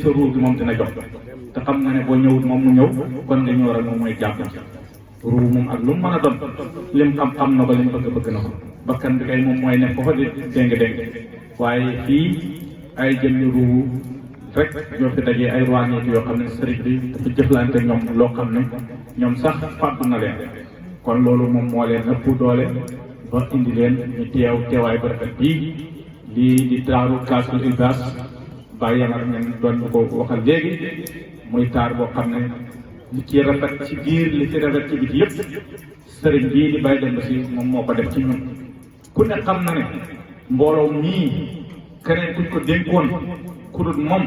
sa ruu gi moom dina jox te xam nga ne boo ñëwut moom mu ñëw kon nga ñëw rek moom mooy jàpp ruu moom ak lu mu mën a doon lim xam na ko lim bëgg na ko bakkan bi kay moom mooy nekk foofa di déng waaye fii ay jëmmi ruu rek ñoo fi dajee ay roinet yoo xam ne sëriñ bi dafa jëflante ñoom loo xam ne ñoom sax fàttu na leen kon loolu moom moo leen ëpp doole ba indi leen ñu teewaay bu rafet bii lii di taaru Kaasul Ilbaas bàyyi yamar ñen doon ñu ko waxal léegi muy taar boo xam ne li ci rafet ci biir li ci rafet ci biti yëpp sëriñ bii di Baye Demba Sy moom moo ko def ci ñun ku ne xam na ne mbooloo mii keneen kuñ ko dénkoon ku dul moom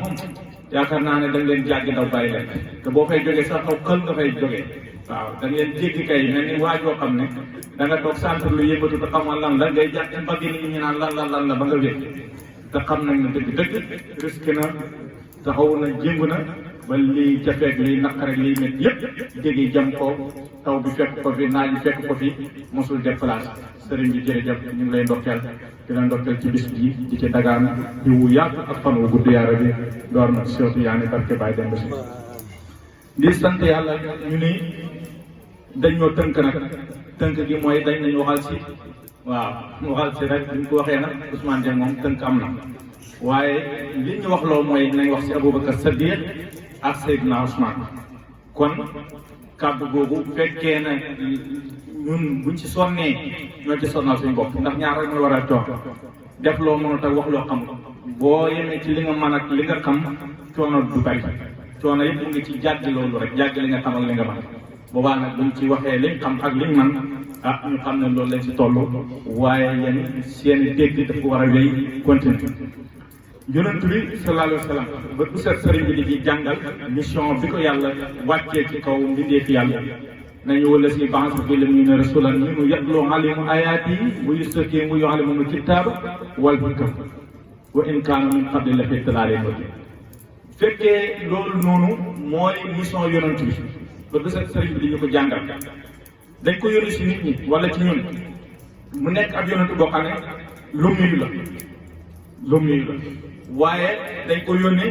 yaakaar naa ne dañ leen jàggi daw bàyyi leen te boo fay jógee sax aw xël nga fay jógee waaw da ngeen jéggi kay mel ni waajoo xam ne da nga toog centre lu yëngatu te xamal lan la ngay jàpp mbagg nit ñi naan lan la ba nga wér te xam nañ ne dëgg risque na taxaw na jéngu na ba lii jafeeg lii naqarek lii met yëpp jéggi jam ko taw bi fekk ko fi naaj bi fekk ko fi mosul def place sëriñ bi jërëjëf ñu ngi lay ndokkeel di la ndokkeel ci bis bi di ci dagaan di wu yàgg ak fan wu gudd yaara bi door na surtout yaa ni barke Baye Demba Sy di sant yàlla ñu ni dañ ñoo tënk nag tënk gi mooy dañ nañ waxal si waaw waxal si rek bi ñu ko waxee nag Ousmane Dieng moom tënk am na waaye li ñu wax loo mooy nañ wax si Aboubacar Saddiq ak Seydina Ousmane kon kàddu googu fekkee na ñun buñ ci sonnee ñoo ci sonnal suñu bopp ndax ñaar rek mooy war a toog def loo mënut ak wax loo xam boo yemee ci li nga mën ak li nga xam coono du bari coono yëpp mu ngi ci jàggi loolu rek jàggi li nga xam ak li nga mën boobaa nag buñ ci waxee liñ xam ak liñ man ñu xam ne loolu lañ ci toll waaye yéen seen dégg dafa war a wéy continue yonent bi sallallahu alayhi wa sallam ba bu set sëriñ bi di ci jàngal mission bi ko yàlla wàccee ci kaw mbindee fi yàlla nañu wala si ba'atha fil ummiyyiina rasuulan minhum yatluu alayhim aayaatihi wa yuzakkiihim wa yu'allimuhumul kitaaba wal hikmata wa in kaanu min qablu la fii dalaalin mubiin fekkee loolu noonu mooy mission yonent bi ba bu set sëriñ bi di ñu ko jàngal dañ ko yónni si nit ñi wala ci ñun mu nekk ab yonent boo xam ne lummiyu la waaye dañ ko yónni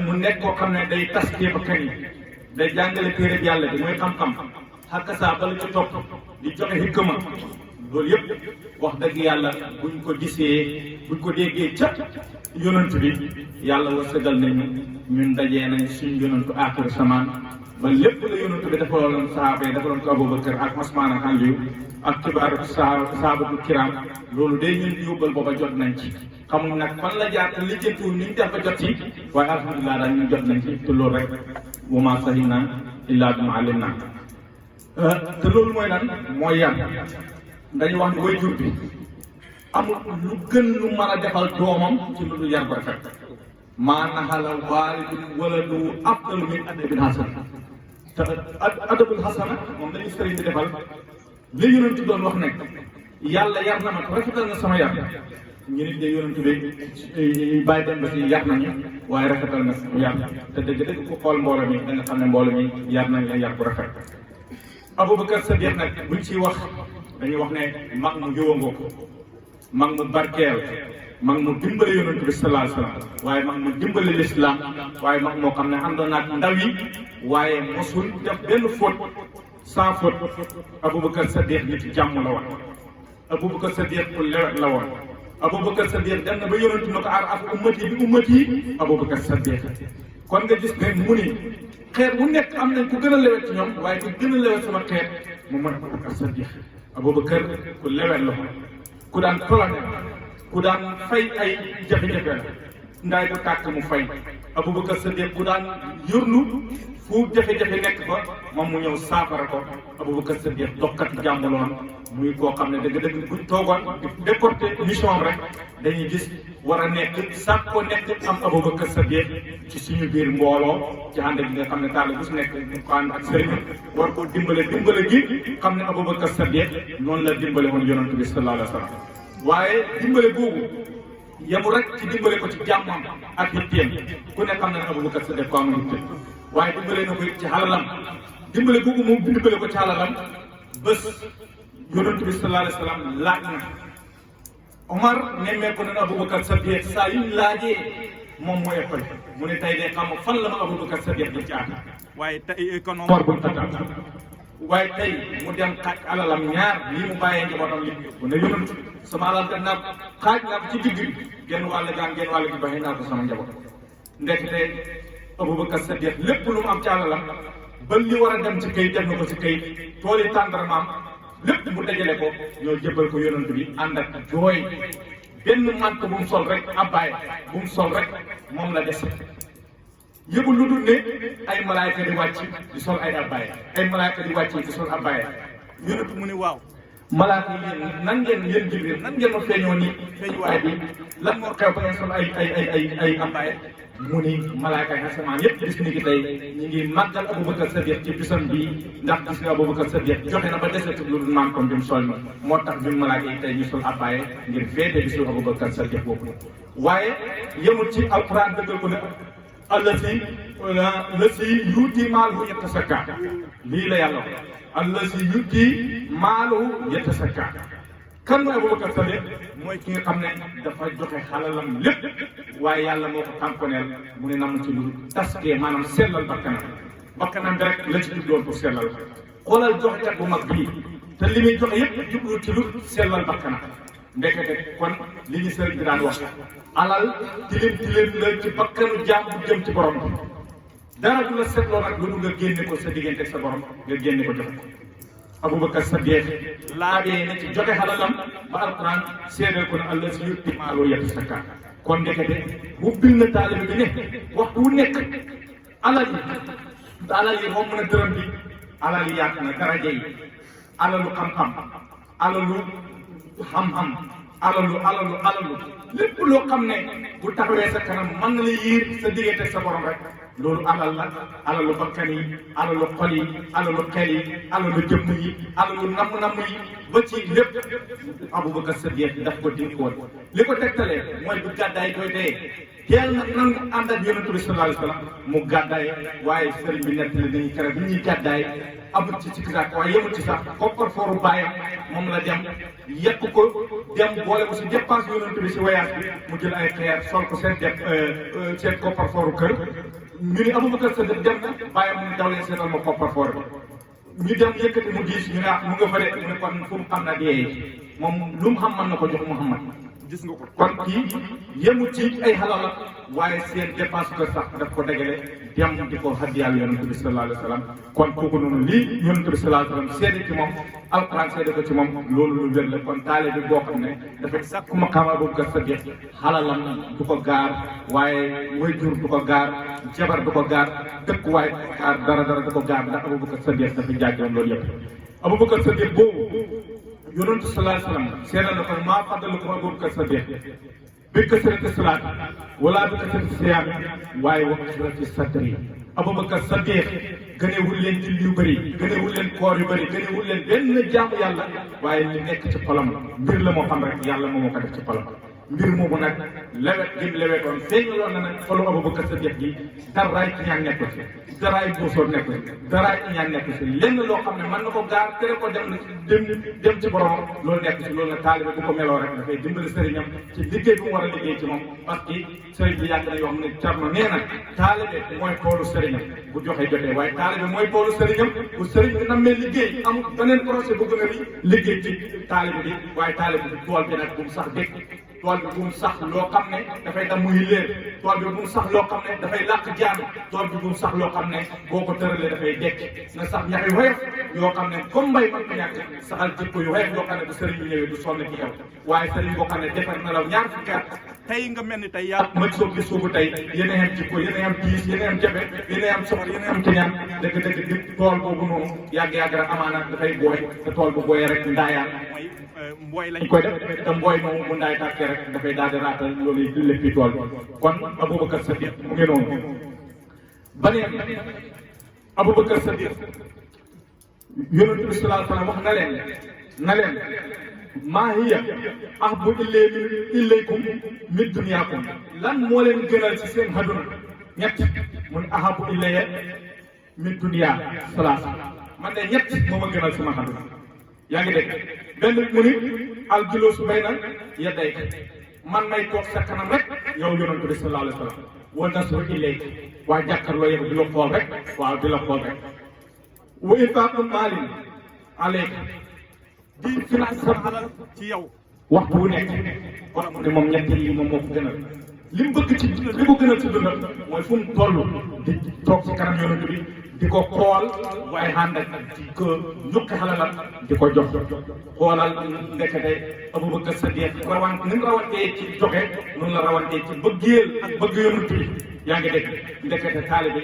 mu nekk koo xam ne day tas bakkan yi day jàngale téere yàlla bi mooy xam-xam xakka saa bala ci topp di joxe hikma loolu yëpp wax dëgg yàlla buñ ko gisee buñ ko déggee ca yonent bi yàlla wërsëgal nañu ñun dajee nañ suñ yonentu aaxiru samaan ba lépp la yonent bi defaloon sahaaba yi defaloon ko Aboubacar ak Usmaan ak Aliyu ak kibaaru sahaabatu kiraam loolu day ñun yóbbal booba jot nañ ci xamuñ nag fan la jaar te lijjantiwul ni ñu def ba jot ci waaye alhamdulilah daal ñun jot nañ ci te loolu rek wa maa shahidnaa illaa bimaa alimnaa te loolu mooy lan mooy yar dañu wax ne way jur bi amul lu gën lu mën a defal doomam ci lu dul yar ko rafet maa nahala waalidun waladahu afdalu min adabil hasana te adabul hasana moom lañu sëriñ bi defal li yonent doon wax ne yàlla yar na ma ko rafetal na sama yar ñu nit de yonent bi Baye Demba Sy yar nañu waaye rafetal na sama yar te dëgg-dëgg ku xool mbooloo mi da nga xam ne mbooloo mi yar nañ la yar bu rafet Aboubacar Saddiq nag buñ ciy wax dañuy wax ne mag mu jëwangoo ko mag mu barkeel mag mu dimbale yonent bi sallallahu alayhi wa sallam waaye mag mu dimbale l'islam waaye mag moo xam ne àndoon naag ndaw yi waaye mosul def benn faute sans faute Aboubacar Saddiq nit jàmm la woon Aboubacar Saddiq ku lewet la woon Aboubacar Saddiq dem na ba yonent na ko aar ummati bi ummati Aboubacar Saddiq kon nga gis ne mu ni xeet bu nekk am nañ ku gën a lewet ci ñoom waaye ku gën a lewet sama xeet mu mën Aboubacar Saddiq Aboubacar ku lewet la ku daan tolane ku daan fay ay jafe-jafe la ndaay bu tàkk mu fay Aboubacar Saddiq ku daan yërnu fu jafe-jafe nekk fa moom mu ñëw saafara ko Aboubacar Saddiq doxkat jàmbaloon muy koo xam ne dëgg-dëgg buñ toogoon di décorté mission rek dañuy gis war a nekk sax ko nekk am Aboubacar Saddiq ci suñu biir mbooloo ci ànd gi nga xam ne taal bu su nekk ko ànd ak sëriñ war ko dimbale gi xam ne Aboubacar Saddiq noonu la dimbale woon yonent bi sallallahu alayhi wa sallam waaye dimbale boobu yemu rek ci dimbale ko ci jàmmam ak yitteem ku ne xam ne Aboubacar Saddiq ko am yitte waaye dimbale na ko ci xalalam dimbale boobu moom dimbale ko ci xalalam bés yonent bi sallallahu alayhi wa sallam laaj na Omar nemmee ko ne Aboubacar Saddiq saa yu laajee moom mooy ëppale mu ne tey de xam nga fan la ma Abubakar Sadiq di caata waaye tey kon for buñ tataat waaye tey mu dem xaaj alalam ñaar lii mu bàyyee njabootam li bu ne yonent sama alal def naa xaaj naa ko ci digg bi genn wàll gi bàyyee naa ko sama njaboot ndekete Abubakar Sadiq lépp lu mu am ci alalam ba li war a dem ci këyit def na ko ci këyit tooli tàndarmaam lépp mu dajale ko ñoo jëbal ko yonent bi ànd ak jooy benn mant bu mu sol rek abbaay bu mu sol rek moom la des yëgul lu dul ne ay malaayka di wàcc di sol ay abbaay ay malaayka di wàcc di sol abbaay yonent mu ne waaw malaaka yi yéen nan ngeen Jibril nan ngeen ma feeñoo nii feeñuwaay bi lan moo xew ba ngeen sol ay abbaay mu ni malaaka yi asamaan yëpp bis ni ki tey ñu ngi màggal Abubakar Sadiq ci bisam bii ndax gis nga Abubakar Sadiq joxe na ba desatu lu dul maam comme bi mu sol ma moo tax ñun malaaka yi tey ñu sol abbaye ngir féete bisu Abubakar Sadiq boobu waaye yemul ci alquran dëggal ko ne allasi yuuti maalahu yatasakka lii la yàlla wax allasi yuuti maalahu yatasakka kan mooy Abubakar Sadiq mooy ki nga xam ne dafa joxe xalalam lépp waaye yàlla moo ko tànkoneel mu ne nam ci lu taskee maanaam sellal bakkanam bi rek la ci jubloon pour sellal xoolal joxekat bu mag bii te li muy joxe yëpp jublu ci lu sellal bakkanam ndekete kon li ñu sëriñ bi daan wax alal tilim la ci bakkanu jaam bu jëm ci borom bi dara du la seetloo nag lu nga génne ko sa diggante ak sa borom nga génne ko joxe ko Abubakar Sadiq laabee na ci joxe xalalam ba alquran seedal ko ne allasi yu'ti maalahu yatasakka kon ndekete wubbil na taalibe bi ne waxtu wu nekk alal yi moom mën a dërëm bi alal yi yaatu na daraja yi alalu xam-xam alalu xam-xam alalu lépp loo xam ne bu taxawee sa kanam mën na la yiir sa diggante sa borom rek loolu alal la alalu bakkan yi alalu xol yi alalu xel yi alalu jëmm yi alalu namm yi ba ci lépp Abubakar Sadiq daf ko dénkoon li ko tegtalee mooy bu gàddaay koy dee teel na nan ànd ak yonent bi sallallahu alayhi wa sallam mu gàddaay waaye sëriñ bi nettali nañu kere bi ñuy gàddaay amul ci sikkisaak waaye yemul ci sax koppar fooru bàyyam moom la dem yekk ko dem boole ko si dépense yonent bi si voyage bi mu jël ay xeer sol ko seen koppar fooru kër ñu ni Abubakar Sadiq dem na bàyyam mu daw leen seetal ma koppar foor bi ñu dem yëkkati mu diis ñu ne mu nga fa de mu ne kon fu mu xam na dee moom lu mu xam mën na ko jox Muhammad gis nga ko kon kii yemul ci ay xalal waaye seen dépense ko sax daf ko dajale dem di ko hadiyal yonent bi sallallahu alayhi wa sallam kon kooku noonu lii yonent bi sallallahu alayhi wa sallam seede ci moom alquran seede ko ci moom loolu lu wér la kon taalibe bi boo xam ne dafay sàkku maqaam Abubakar Sadiq xalalam du ko gaar waaye waajur du ko gaar jabar du ko gaar dëkkuwaay du ko gaar dara du ko gaar ndax Abubakar Sadiq dafa jàggoon loolu yëpp Abubakar Sadiq boobu yonent sallallahu alayhi wa sallam seedal na ko maa faddalukum Abubakar Sadiq bi kasrati salaat wala bi kasrati siyaam waaye wa kasrati sadri Abubakar Sadiq gënewul leen julli yu bëri gënewul leen koor yu bëri gënewul leen benn jaamu yàlla waaye li nekk ci xolam mbir la moo xam rek yàlla moo ko def ci xolam mbir moomu nag lewet gi mu lewetoon feeñaloon na nag xolu Abubakar Sadiq gi daraay ci ñaan nekku ci daraay buusoo nekku ci daraay ci ñaan nekku ci lenn loo xam ne mën na ko gaar tere ko dem ci borom loolu nekk ci loolu nag taalibe bu ko meloo rek dafay dimbali sëriñam ci liggéey bu mu war a liggéey ci moom parce que sëriñ bi yàgg na yoo xam ne Cerno nee na taalibe mooy toolu sëriñam bu joxe jotee waaye taalibe mooy toolu sëriñam bu sëriñ bi nammee liggéey amul beneen projet bu gën a liggéey ci taalibe bi waaye taalibe bi tool bi nag bu mu sax dëkk tool bi bu mu sax loo xam ne dafay dam muy léer tool bi bu mu sax loo xam ne dafay làq jaanu tool bi bu mu sax loo xam ne boo ko tëralee dafay dekk na sax ñax yu woyof yoo xam ne comme mbay man ko ñàkk saxal jikko yu woyof yoo xam ne bu sëriñ bi ñëwee du sonn ci yow waaye sëriñ boo xam ne defar na la ñaar fukki at tey nga mel ni tey yaa ma soog di suubu tey yéen a yem jikko yéen a yem tiis yéen a yem jafe yéen a yem soxor yéen a yem kiñaan dëgg di tool boobu noonu yàgg rek amaana dafay booy te tool bu booyee rek ndaayaan mbooy lañ koy def te mbooy moomu bu ndaay tàkkee rek dafay daal di raatal loolu yi lépp tool bi kon Abubakar Sadiq mu ngi noonu baneen Abubakar Sadiq yonent bi sallallahu alayhi wa sallam wax na leen maa hiya ahbu ilaykum min dunyaakum lan moo leen gënal ci seen àdduna ñett mun ahabu ilayya min dunyaa salaasa man de ñett moo ma gënal sama àdduna yaa ngi dégg benn mu ni al juloosu bayna yadayka man may toog sa kanam rek yow yonent bi sallallahu alayhi wa sallam wa nasru ilayka waa jàkkaarloo yow di la xool rek waaw di la xool rek wa infaqu maalin alayka di finance sa alal ci yow waxtu wu nekk kon mu ne moom ñett yi moom moo ko gënal li mu bëgg ci li ko gënal ci dundal mooy fu mu toll di toog ci kanam yonent bi di ko xool waaye ànd ak di ko ñukki xalalam di ko jox xoolal ndekete Abubakar Sadiq ni mu rawantee ci joxe noonu la rawantee ci bëggeel ak bëgg yonent bi yaa ngi dégg ndekete taalibe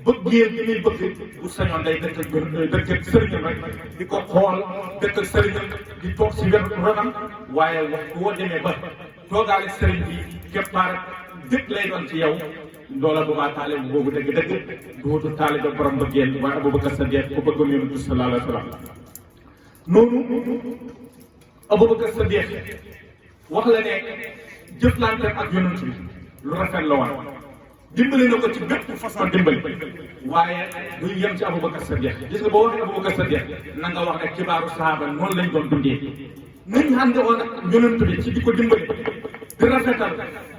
bëggeel bi muy bëgg bu sañoon day dëkk ak sëriñam rek di ko xool dëkk ak sëriñam di toog si wetu ronam waaye wax boo demee ba toogaale sëriñ bi keppaar dëkk lay doon ci yow loola boobaa taalibe boobu dëgg-dëgg duutu taalibe borom bëggeel waaye Abubakar Sadiq ku bëggoon Yonent bi sallallahu alayhi wa sallam noonu Abubakar Sadiq wax la ne jëflanteem ak Yonent bi lu rafet la woon dimbali na ko ci bépp façon dimbali waaye duñ yem ci Abubakar Sadiq gis nga boo waxee Abubakar Sadiq na nga wax ne kibaaru sahaaba noonu lañ doon dundee nañ ànde woon ak Yonent bi ci di ko dimbali di rafetal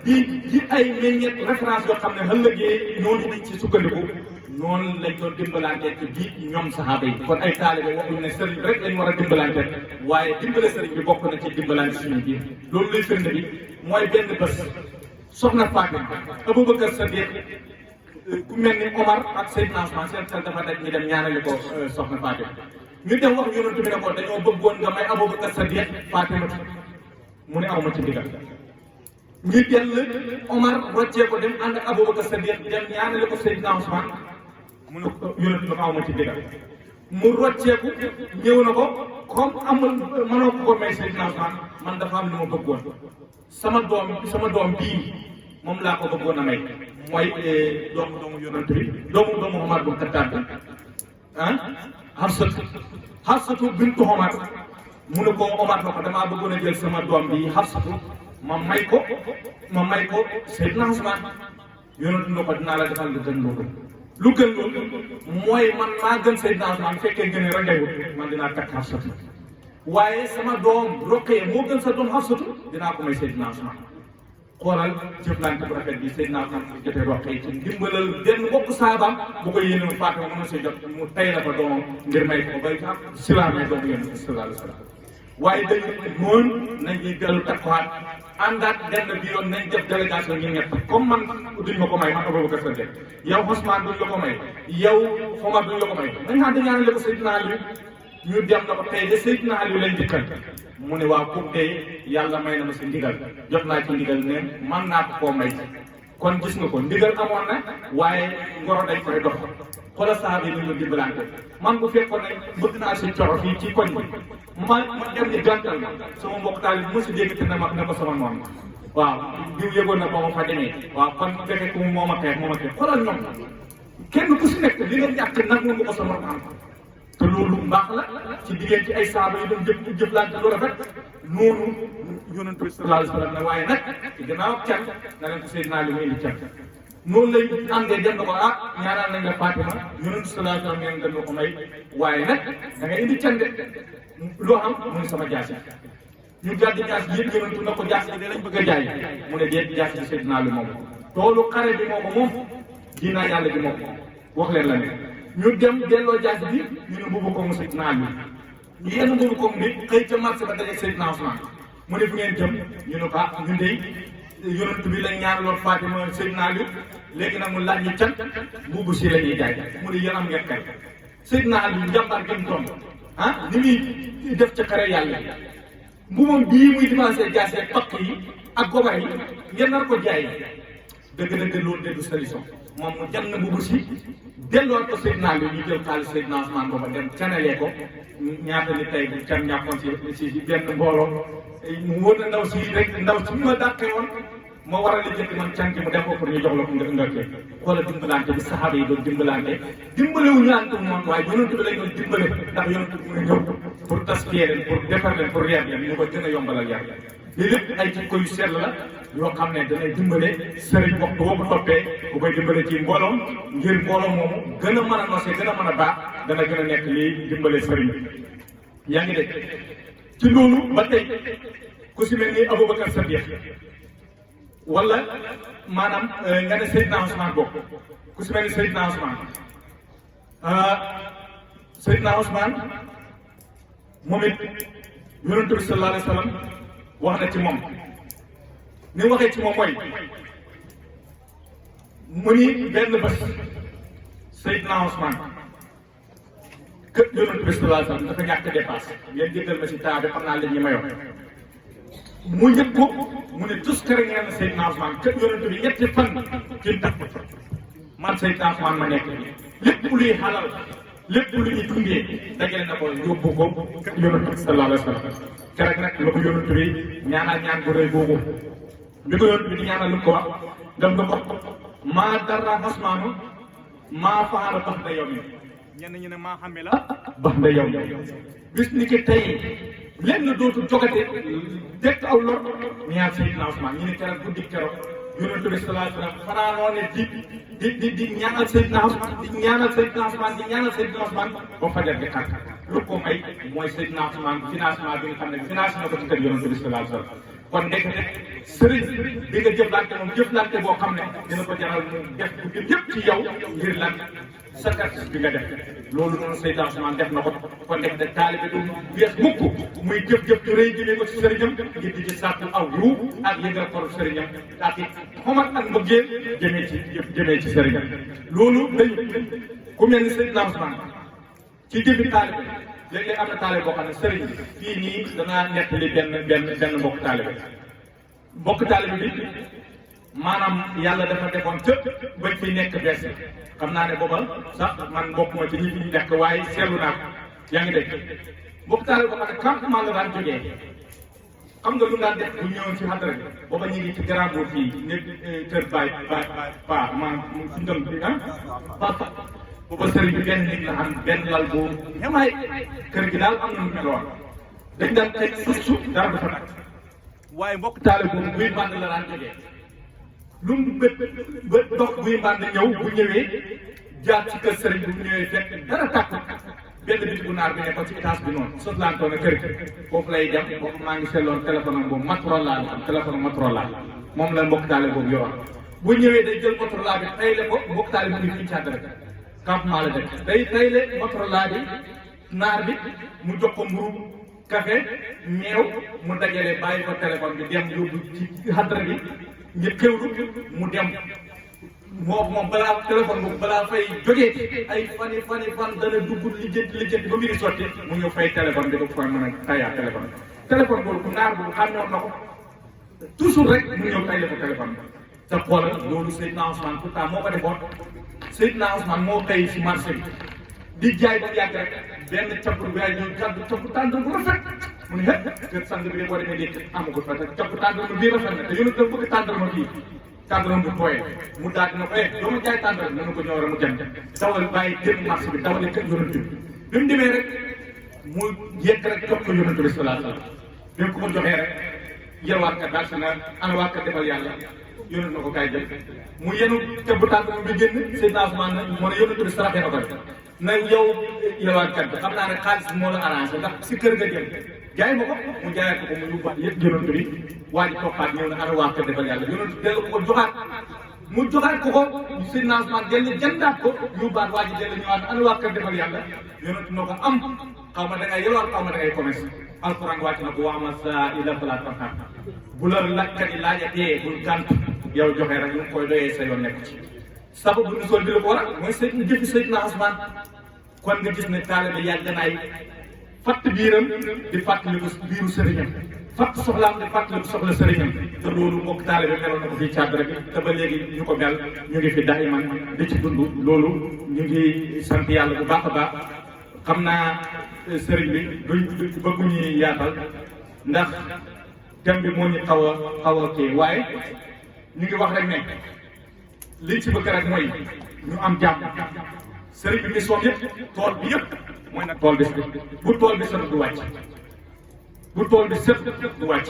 di ay meññeet référence yoo xam ne ëllëgee ñooñu dañ ci sukkandiku noonu lañ doon dimbalante ci biir ñoom sahaaba yi kon ay taalibe waxuñ ne sëriñ rek lañ war a dimbalante waaye dimbale sëriñ bi bokk na ci dimbalante suñu biir loolu lay firnde bi mooy benn bés soxna Fatima Abubakar Sadiq ku mel ni Omar ak Seydina Ousmane seen xel dafa daj ñu dem ñaanali ko soxna Fatima ñu dem wax Yonent bi ne ko dañoo bëggoon nga may Abubakar Sadiq Fatima mu ne aw ma ci ndigal ñu dell Omar roccee ko dem ànd ak Abubakar Sadiq dem ñaanali ko Seydina Ousmane mu ne ko Yonent bi aw ma ci ndigal mu rocceeku ñëw na ko comme amul mënoo ko may Seydina Ousmane man dafa am lu ma bëggoon sama doom bii moom laa ko bëggoon a may mooy doomu Yonent bi doomu Omar bu Xattaab bi Hafsatu bintu Omar mu ne ko Omar na ko damaa bëggoon a jël sama doom bi Hafsatu ma may ko Seydina Ousmane Yonent na ko dinaa la defal lu gën loolu mooy man maa gën Seydina Ousmane fekkee gën a rangay wut man dinaa takk Hafsatu waaye sama doom Roqaya moo gën sa doom Hafsatu dinaa ko may Seydina Ousmane xoolal jëflante bu rafet bi Seydina Ousmane jotee Roqaya ci ndimbalal benn mbokk saabaam bu ko yéene Fatima mën na si jot mu tay la ko doomam ngir may ko bay silaamee doomu Yonent bi sallallahu alayhi wa sallam waaye dañu noonu nañuy dellu takkuwaat àndaat benn bi yoon nañ def délégation ñu ñett comme man duñ ma ko may man Abubakar Sadiq yow Ousmane duñ la ko may yow Omar duñ la ko may dañ xam dañaa ne ko Seydina Ali ñu dem na ko tey de Seydina Ali lañ dikkal mu ne waaw pour tey yàlla may na ma si ndigal jot naa ci ndigal ne man naa ko koo may kon gis nga ko ndigal amoon na waaye ngoro dañ koy dox xoolal saaba yi ñu dimbalante man bu fekkoon ne bëgg naa si coro fii ci koñ bi ma dem ni gàntal ma sama mbokk taal bi mosi dégg te ne ma sama noonu waaw diw yëgoon na ba ma fa demee waaw kon fekkee ku moo ma xeex xoolal ñoom kenn ku si nekk li nga ñàkk nag nga ko sama am te loolu mbaax la ci diggante ci ay saaba yi doon jëflante lu rafet noonu Yonent bi sallallahu alayhi wa sallam ne waaye nag ci gannaaw can na leen ko Seydina Ali mu indi can noonu lay àndee dem na ko ñaanal nañ la Fatima Yonent bi sallallahu alayhi wa sallam ngeen dem na ko may waaye nag da ngay indi can de loo xam mu ne sama jaasi ñu gàddi jaasi yëpp Yonent na ko jaasi bi lañ bëgg a jaay mu ne déet jaasi bi Seydina Ali moom toolu xare bi moom dinaa yàlla ji moom wax leen la ne ñu dem delloo jaasi bi ñu ne mbubu ko mu Seydina Ali ñu yenn mbubu ko mu bi xëy ca marché ba dajeeg Seydina Ousmane mu ne fu ngeen jëm ñu ne ko ñun de Yonent bi lañ ñaanaloon Fatima Seydina Ali léegi nag mu laaj ñu can mbubu si la ñuy jaay mu ne yéen am ngeen kay Seydina Ali njàmbaar gi mu doon ni muy def ca xare yàlla mbubam bii muy dimancé jaasi ak pakk yi ak gobar yi ngeen nar ko jaay dëgg loolu de du solution moom mu jàng mbubu si delloo ko Seydina Ali ñu jël xaalis Seydina Ousmane booba dem canalee ko ñaata ni tey bu can ñàkkoon si benn mbooloo mu wóor na ndaw si rek ndaw si ma dàqee woon moo war a lijjanti man can ki mu def ko pour ñu jox la ko nga kii xoolal dimbalante bi saxaaba yi doon dimbalante dimbalewuñu ante moom waaye Yonent bi lañ doon dimbale ndax Yonent bi mu ñëw pour taskiyee leen pour defar leen pour reer leen ñu ko gën a yombalal yar lii lépp ay jikko yu sell la yoo xam ne danay dimbale sëriñ waxtu boo ko toppee bu koy dimbale ci mbooloom ngir mbooloom moomu gën a mën a nosé gën a mën a baax dana gën a nekk lii dimbale sëriñ bi yaa ngi dégg ci loolu ba tey ku si mel ni Abubakar Sadiq wala maanaam nga ne Seydina Ousmane bokk ku si mel ni Seydina Ousmane moom it yonent bi sallallahu alayhi wa sallam wax na ci moom ni mu waxee ci moom mooy mu ni benn bés Seydina Ousmane kër yonent bi sallallahu alayhi wa sallam dafa ñàkk dépasse ngeen jéggal ma si temps bi xam naa leen ñi ma yor mu yëg ko mu ne tus kër ngeen na Seydina Ousmane kër yonent bi ñetti fan ci tax man Seydina Ousmane ma nekk lépp luy xalal lépp lu ñuy dundee dajale na ko yóbbu ko kër yonent bi sallallahu alayhi wa sallam keroog nag la ko yonent bi ñaanal ñaan bu rëy boobu bi ko yonent bi di ñaanal lu ko wax dem nga ko maa dara Ousmane maa faara bax da yow mi ñenn ñu ne maa xame la bax da yow bis ni ki tey lenn dootul jogate dekk aw lor ñaar Seydina Ousmane ñu ne keroog guddi keroog yonent bi sallallahu alayhi wa sallam fanaanoo ne di ñaanal Seydina Ousmane di ñaanal Seydina Ousmane ba fajar di xar lu ko may mooy Seydina Ousmane financement bi nga xam ne financé na ko ci kër yonent bi sallallahu alayhi wa sallam kon ndekete sëriñ bi nga jëflante moom jëflante boo xam ne dina ko jaral mu def guddi yëpp ci yow ngir lan sacrifice bi nga def loolu noonu Seydina Ousmane def na ko kon ndekete taalibe du wees mukk muy jëf-jëf ju rëy jëmee ko ci sëriñam ngir di ci sàkku aw yu ak yëngal xolu sëriñam ak it xomat ak mbëggeel jëmee ci sëriñam loolu dañu ku mel ni Seydina Ousmane ci jëfi taalibe léeg-léeg am na taalibe boo xam ne sëriñ fii nii danaa nettali benn mbokk taalibe bi maanaam yàlla dafa defoon cëpp bañ fi nekk bees xam naa ne booba sax man bokkuma ci ñi fi nekk waaye seetlu naa ko yaa ngi dégg mbokk taalibe boo xam ne campement la daan jógee xam nga lu daan def bu ñëwoon ci xadara bi booba ñu ngi ci grand bour fii nekk kër baay pa maanaam si ndëm bi papa booba sëriñ bi benn nit la xam benn lal boobu ñamaay kër gi daal am na lu meloon dañ daan teg suuf dara dafa nag waaye mbokk taalibe boobu buy bànd la daan jógee lu mu bët dox buy bànd ñëw bu ñëwee jaar ci kër sëriñ bi bu ñëwee fekk dara tàkk benn bit bu naar bi nekkoon ci étage bi noonu sotlantoon a kër foofu lay dem boobu maa ngi seetloon téléphone am boobu Motorola la am téléphone Motorola moom la mbokk taalibe boobu yor bu ñëwee day jël Motorola bi tayle ko mbokk taalibe bi fii ci àddara campement la def day tayle Motorola bi naar bi mu jox ko mburu café meew mu dajale bàyyi ko téléphone bi dem yóbbu ci àddara bi ñu xewlu mu dem moom balaa téléphone boobu balaa fay jógee ay fan dana dugg lijjanti ba mbiri sotti mu ñëw fay téléphone bi da koy mën a tayaat téléphone boobu ku naar boobu xàmmewoon na ko toujours rek mu ñëw tay la ko téléphone bi te xoolal loolu Seydina Ousmane pourtant moo ko defoon Seydina Ousmane moo xëy si marché bi di jaay ba yàgg rek benn capp bi ay ñuy gàddu capp tàndal bu rafet mu ne kër sang bi de boo demee léegi amagul fa te capp tàndal ma bii rafet na te yéen a bëgg tàndal ma fii tàndaram bu tooyee mu daal dina ko doo ma jaay tàndaram nanu ko ñëw rek mu jëm dawal bàyyi génn marché bi dawale kër yonent bi bi mu demee rek mu yegg rek jox ko yonent bi sallallahu alayhi wa sallam bi mu ko ko joxee rek yelwaat kat daal si na ana waa kat defal yàlla yonent na ko kaay jël mu yenu te bu tàndaram bi génn Seydina Ousmane na moo ne yonent bi saraxee na ko rek na yow yelwaat kat bi xam naa ne xaalis bi moo la arrangé ndax si kër nga jël jaay ma ko mu jaayaat ko mu yóbbaat yëpp yonent bi waa ji toppaat ñëw na ana waa kër defal yàlla yonent dellu ko joxaat mu joxaat ko Seydina Ousmane dellu jëndaat ko yóbbaat waa ji dellu ñëwaat ana waa kër defal yàlla yonent noo ko am xaw ma da ngay yelwaat xaw ma da ngay commerce alquran wàcc na ko wa ama saa'ila falaa tanhar bu la laajkat yi laajatee bul gànt yow joxe rek lu koy doyee sa yoon nekk ci sababu nu sol bi la ko waral mooy jëfi Seydina Ousmane kon nga gis ne taalibe yàgg naay fatt biiram di fàttali ko biiru sëriñam fatt soxlaam di fàttali ko soxla sëriñam te loolu mbokk taalibe meloon na ko fii càdd rek te ba léegi ñu ko mel ñu ngi fi daayiman di ci dund loolu ñu ngi sant yàlla bu baax a baax xam naa sëriñ bi duñ bëgguñu yaatal ndax thème bi moo ñu xaw a kii waaye ñu ngi wax rek ne liñ ci bëgg rek mooy ñu am jàmm sëriñ bi mission yëpp tool bi yëpp mooy nag tool bi bu tool bi set du wàcc bu tool bi set du wàcc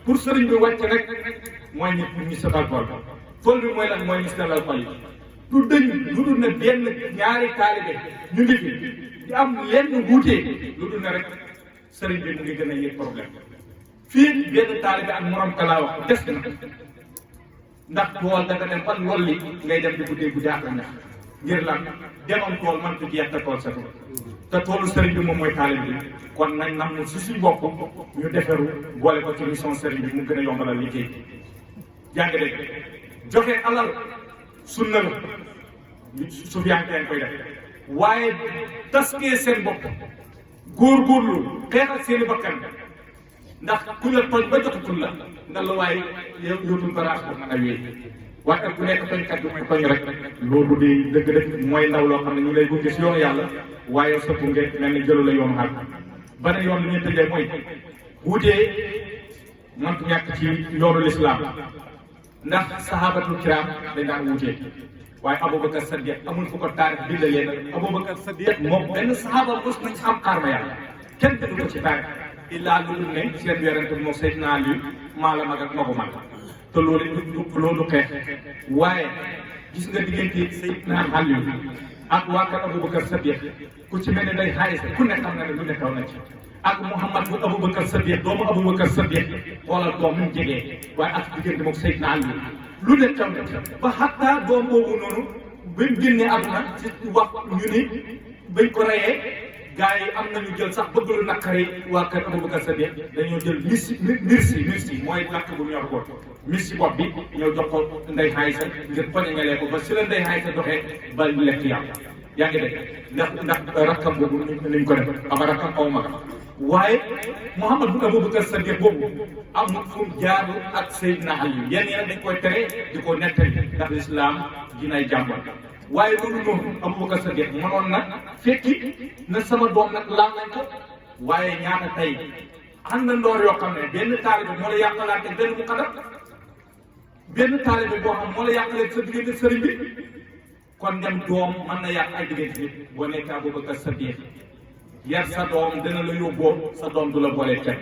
pour sëriñ bi wàcc rek mooy ñu setal tool bi mooy lan mooy ñu setal xol yi du dëñ lu dul ne benn ñaari taalibe ñu ngi fi di am lenn wuutee lu dul ne rek sëriñ bi mu ngi gën a yëg problème fii benn taalibe ak morom ka laa wax des na ndax tool da nga dem ban wolli ngay dem di guddee guddi ak ñax ngir lan demoon tool man ko jeex te tool sa tool te toolu sëriñ bi moom mooy taalib bi kon nañ nam si suñ bopp ñu deferu boole ko ci mission sëriñ bi mu gën a yombalal liggéey yaa ngi dégg joxe alal sunna la su fi yaa koy def waaye taskee seen bopp góorgóorlu xeexal seeni bakkan ndax ku la tooñ ba jotatul la ndax la waaye yootul baraas bu mën a wéy waaye ku nekk tooñkat bi mooy tooñ rek loolu di dëgg-dëgg mooy ndaw loo xam ne ñu lay gunge si yoonu yàlla waaye sa gunge mel ni jëlu la yoonu xaal beneen yoon li ñuy tëjee mooy wutee mënut ñàkk ci yoonu lislaam ndax sahabatul kiram dañ daan wutee waaye Aboubacar Sadiq amul fu ko taarix bindalee nag Aboubacar Sadiq moom benn saxaaba mos nañ xam xaar ma yàlla kenn bindu ko ci taarix illaa lu dul ne seen werante moom Seydina Ali maa la mag ak magu mag te loolu xeex waaye gis nga diggante Seydina Ali ak waa kër Aboubacar Sadiq ku ci mel ne day xaarise ku nekk xam na ne lu nekkaw na ci ak Mouhamad bu Aboubacar Sadiq doomu Aboubacar Sadiq xoolal doom mu jegee waaye ak diggante moom Seydina Ali lu ne taw na ba xataa doom boobu noonu bañ génnee àdduna ci wax ñu ni bañ ko reyee gars yi am nañu jël sax bëgg lu naqari waa kër Aboubacar Sadiq dañoo jël mirsi mooy lakk bu ñor ko mirsi bopp bi ñëw jox ko Ndeye Xaysa ngir poñeñalee ko ba si la Ndeye Xaysa doxee ba lekk yàlla yaa ngi dégg ndax rakkam boobu niñ ko def ama rakkam aw magam waaye Mouhamad bu Aboubacar Sadiq boobu amul fu mu jaar ak Seydina Ali yenn yi dañ koy tere di ko nettali ndax lislaam dinay jàmbal waaye loolu noonu Aboubacar Sadiq mënoon na fekki na sama doom nag laal nañ ko waaye ñaata tey xam na ndoor yoo xam ne benn taalibe moo la yàqalaate benn mu xadam benn taalibe boo xam moo la yàqalee sa diggante sëriñ bi kon dem doom mën na yàq ay diggante nit boo nekk Aboubacar Sadiq yar sa doom dana la yóbboo sa doom du la boolee kenn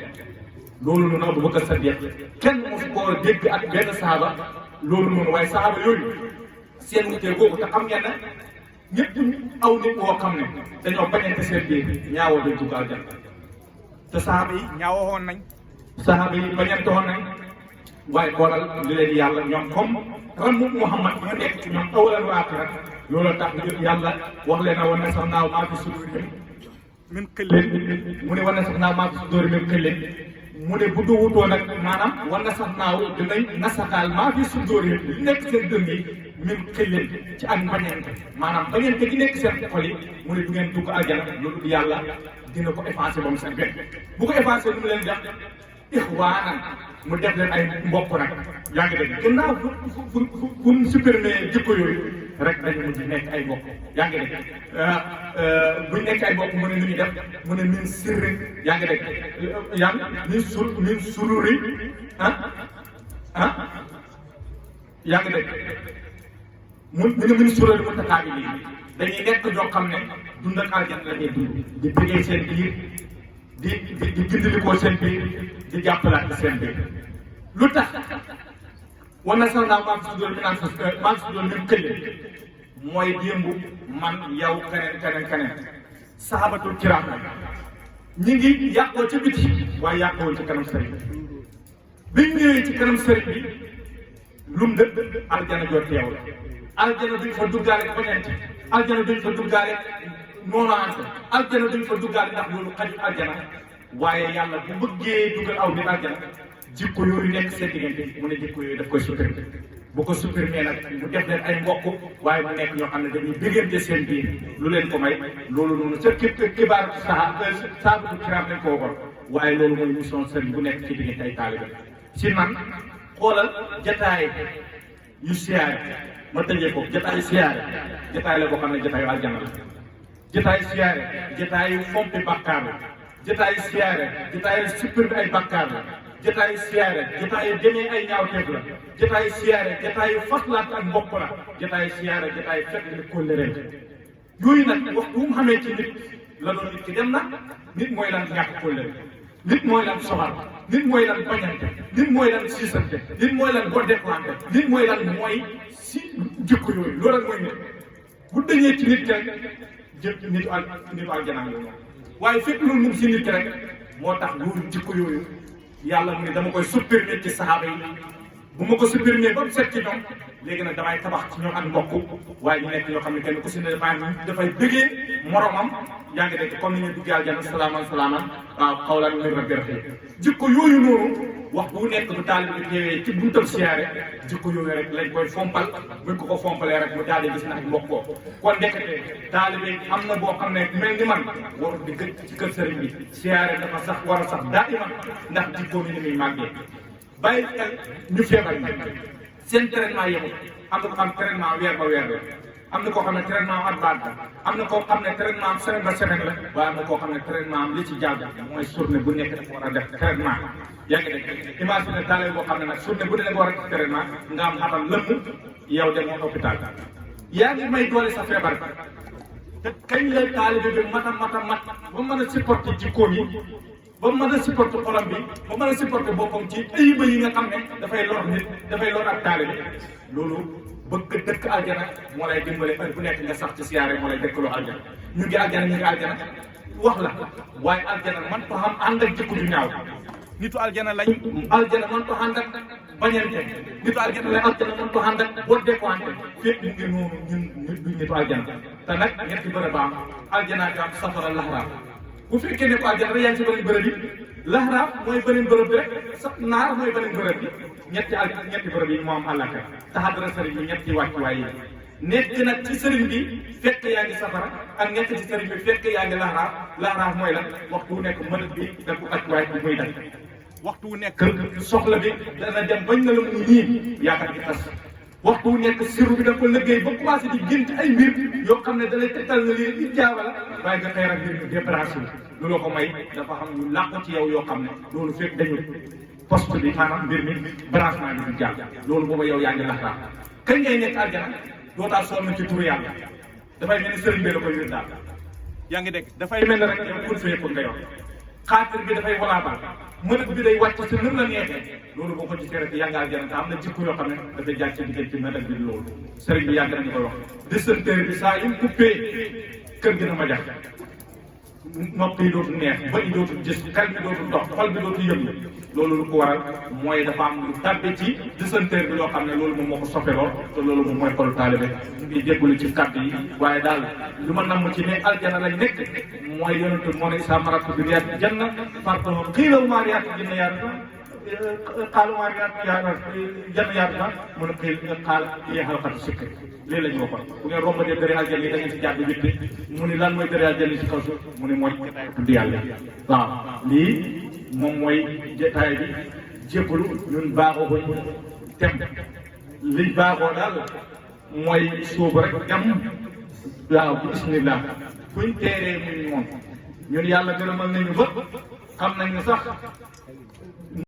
loolu noonu Aboubacar Sadiq kenn mosu koo dégg ak benn saaba loolu noonu waaye saaba yooyu seen wutee googu te xam ngeen ne ñëpp aw nit boo xam ne dañoo bañante seen biir ñaawoo dañ dugg aljanna te saaba yi ñaawoon nañ saaba yi bañante woon nañ waaye xoolal li leen yàlla ñoom comme ramu Muhammad nga nekk ci ñoom awalan wa aaxiran loolu tax yàlla wax leen a woon ne sax naaw maa fi sudur min xëlleen mu ne war na sax naaw maa fi sudóori min xëlleen mu ne bu duwutoo nag maanaam war na sax naaw dinañ nasaxaal maa fi sudóori li nekk seen dënn yi min xëlleen ci ak bañente maanaam bañente gi nekk seen xol yi mu ne du ngeen dugg aljana loolu yàlla dina ko effacé ba mu seen benn bu ko effacé lu mu leen def ixwaanan mu def leen ay mbokk nag yaa ngi dégg gannaaw fu mu supprimé jikko yooyu rek dañu mujj nekk ay mbokk yaa ngi dégg buñ nekk ay mbokk mu ne nu ñu def mu ne min sirri yaa ngi dégg min sururi yaa ngi dégg mu ne min sururi mu taxaabi lii dañuy nekk ñoo xam ne dund ak aljana la ñuy dund di bëggee seen biir di gindilikoo seen biir di jàppalaat seen biir lu tax war na sax naa maa ngi si doon min këlle mooy démb man yow keneen sahabatul kiram ñi ngi yàqoo ci biti waaye yàqoo ci kanam sëriñ bi biñ ñëwee ci kanam sëriñ bi lum dëkk aljana joo teew la aljana duñ fa duggaale bañante aljana duñ fa duggaale noonaante aljana duñ fa duggaale ndax loolu xaju aljana waaye yàlla bu bëggee dugal aw nit aljana jikko yooyu nekk seen diggante mu ne jikko yooyu daf koy supprimer bu ko supprimer nag mu def leen ay mbokk waaye mu nekk ñoo xam ne dañuy déggante seen biir lu leen ko may loolu noonu ca xibaar saabatu kiram lañ ko waxoon waaye loolu mooy mission sëriñ bu nekk ci diggante ay taalibe si man xoolal jataay yu siyaare ma tëjee ko jataay siyaare jataay la boo xam ne jataayu aljana la jataay siyaare jataayu fompi bàkkaar la jataayu siyaare jataayu supprimer ay bàkkaar la jataayu siyaare jataayu demee ay ñaawteef la jataayu siyaare jataayu faslaat ak mbokk la jataayu siyaare jataayu fekk ni kóllëre yooyu nag waxtu mu xamee ci nit la doon nit ki dem na nit mooy lan ñàkk kóllëre nit mooy lan soxal nit mooy lan bañante nit mooy lan siisante nit mooy lan boddeplante nit mooy lan mooy si jikko yooyu loolu rek mooy nit bu dañee ci nit ki rek jël nitu aljanaan la waaye fekk loolu mu ngi si nit ki rek moo tax loolu jikko yooyu yàlla mu ne dama koy supprimer ci saxaaba yi bu ma ko supprimer ba mu set ci ñoom léegi nag damay tabax ci ñoom ak mbokk waaye ñu nekk ñoo xam ne kenn ku si ne dafay bëggee moromam yaa ngi dégg comme ni ñu duggee aljana salaaman waaw xawlan min rabbi rahim jikko yooyu noonu wax bu nekk bu taalibe bi teewee ci buntam siyaare jikko yooyu rek lañ koy fompal buñ ko fompalee rek mu daal di gis na ak mbokkoo kon ndekete taalibe am na boo xam ne mel ni man warul di gën ci kër sëriñ bi siyaare dafa sax war a sax daa iman ndax jikko ni muy màggee bàyyi xel ñu feebar ñi seen traitement yemul am na ko xam traitement weer ba weer la am na koo xam ne traitement at baat la am na koo xam ne traitement am semaine ba semaine la waaye am na koo xam ne traitement am li ci jàll mooy journée bu nekk dafa war a def traitement yaa ngi dégg imagine taale boo xam ne nag journée bu ne nga war a def traitement nga am xatal lëmm yow demoo hôpital yaa ngi may doole sa feebar te kañ la taalibe bi mat ba mën a supporter jikkoom yi ba mën a supporter xolam bi ba mën a supporter boppam ci ayiba yi nga xam ne dafay lor nit dafay lor ak taalibe loolu bëgg dëkk aljana moo lay dimbale heure bu nekk nga sax ci siyaare moo lay dëkkaloo aljana ñu ngi aljana wax la waaye aljana man ko xam ànd ak jikko ju ñaaw nitu aljana lañ aljana man ko ànd ak bañante nitu aljana lañ aljana man ko ànd ak bodde ko ante fépp mu ngi noonu ñun duñ nitu aljana te nag ñetti bërëb am aljana ga am safara laxaraam bu fekkee ne ko aljana rek yaa ngi si beneen bërëb yi laxaraam mooy beneen bërëb bi rek sa naar mooy beneen bërëb bi ñetti bërëb yi moo am àllaka taxadara sëriñ bi ñetti wàccuwaay yi nekk nag ci sëriñ bi fekk yaa ngi safara ak nekk ci sëriñ bi fekk yaa ngi laxaraaf mooy la waxtu wu nekk mënat bi da ko wàccuwaay bi muy dal waxtu wu nekk soxla bi dana dem bañ na la mu nii yaakaar gi tas waxtu wu nekk siru bi da ko liggéey ba commencé di génn ci ay mbir yoo xam ne da lay tegtal na lii di jaawala waaye nga xëy rek mbir mi déplacé loolu ko may dafa xam ñu làq ci yow yoo xam ne loolu fekk dañu poste bi maanaam mbir mi branchement bi du jàll loolu booba yow yaa ngi laxaraaf kañ ngay nekk aljana dootaa sonn ci turu yàlla dafay mel ni sëriñ bi la koy wér daal yaa ngi dégg dafay mel ne rek yow kun fee pour nga yor xaatir bi dafay walaabal mënat bi day wàcc si nëm la neexee loolu boo ko gisee rek yaa ngi aljana te am na jikko yoo xam ne dafay jaar ci diggante mënat bi loolu sëriñ bi yàgg nañu koy wax disanteer bi saa yu mu coupé kër gi na ma jax nopp yi dootul neex ba yi dootul gis xel bi dootul dox xol bi dootul yëngu loolu lu ko waral mooy dafa am lu tàbbi ci disanteer bi loo xam ne loolu moom moo ko soppeeloo te loolu moom mooy xolu taalibe ñu ngi jégalu ci kàddu yi waaye daal lu ma namm ci ne aljana lañ nekk mooy yonente moo ne isa maratu bi riyaat janna pardon xiilaw maa riyaat janna yaatu xaalu maa riyaat janna yaatu na mun a xëy nga xaal yee xalxatu sikk lii la ñu waxoon bu ngeen rombatee dëri aljana yi da ngeen si jàdd witti mu ni lan mooy dëri aljana yi si kaw suuf mu ni mooy tudd yàlla waaw lii moom mooy jotaay bi jébbalu ñun baaxoo ko tem liñ baaxoo daal mooy suubu rek dem waaw bismillah fuñ teeree muy moom ñun yàlla gërëmal nañu ba xam nañ ne sax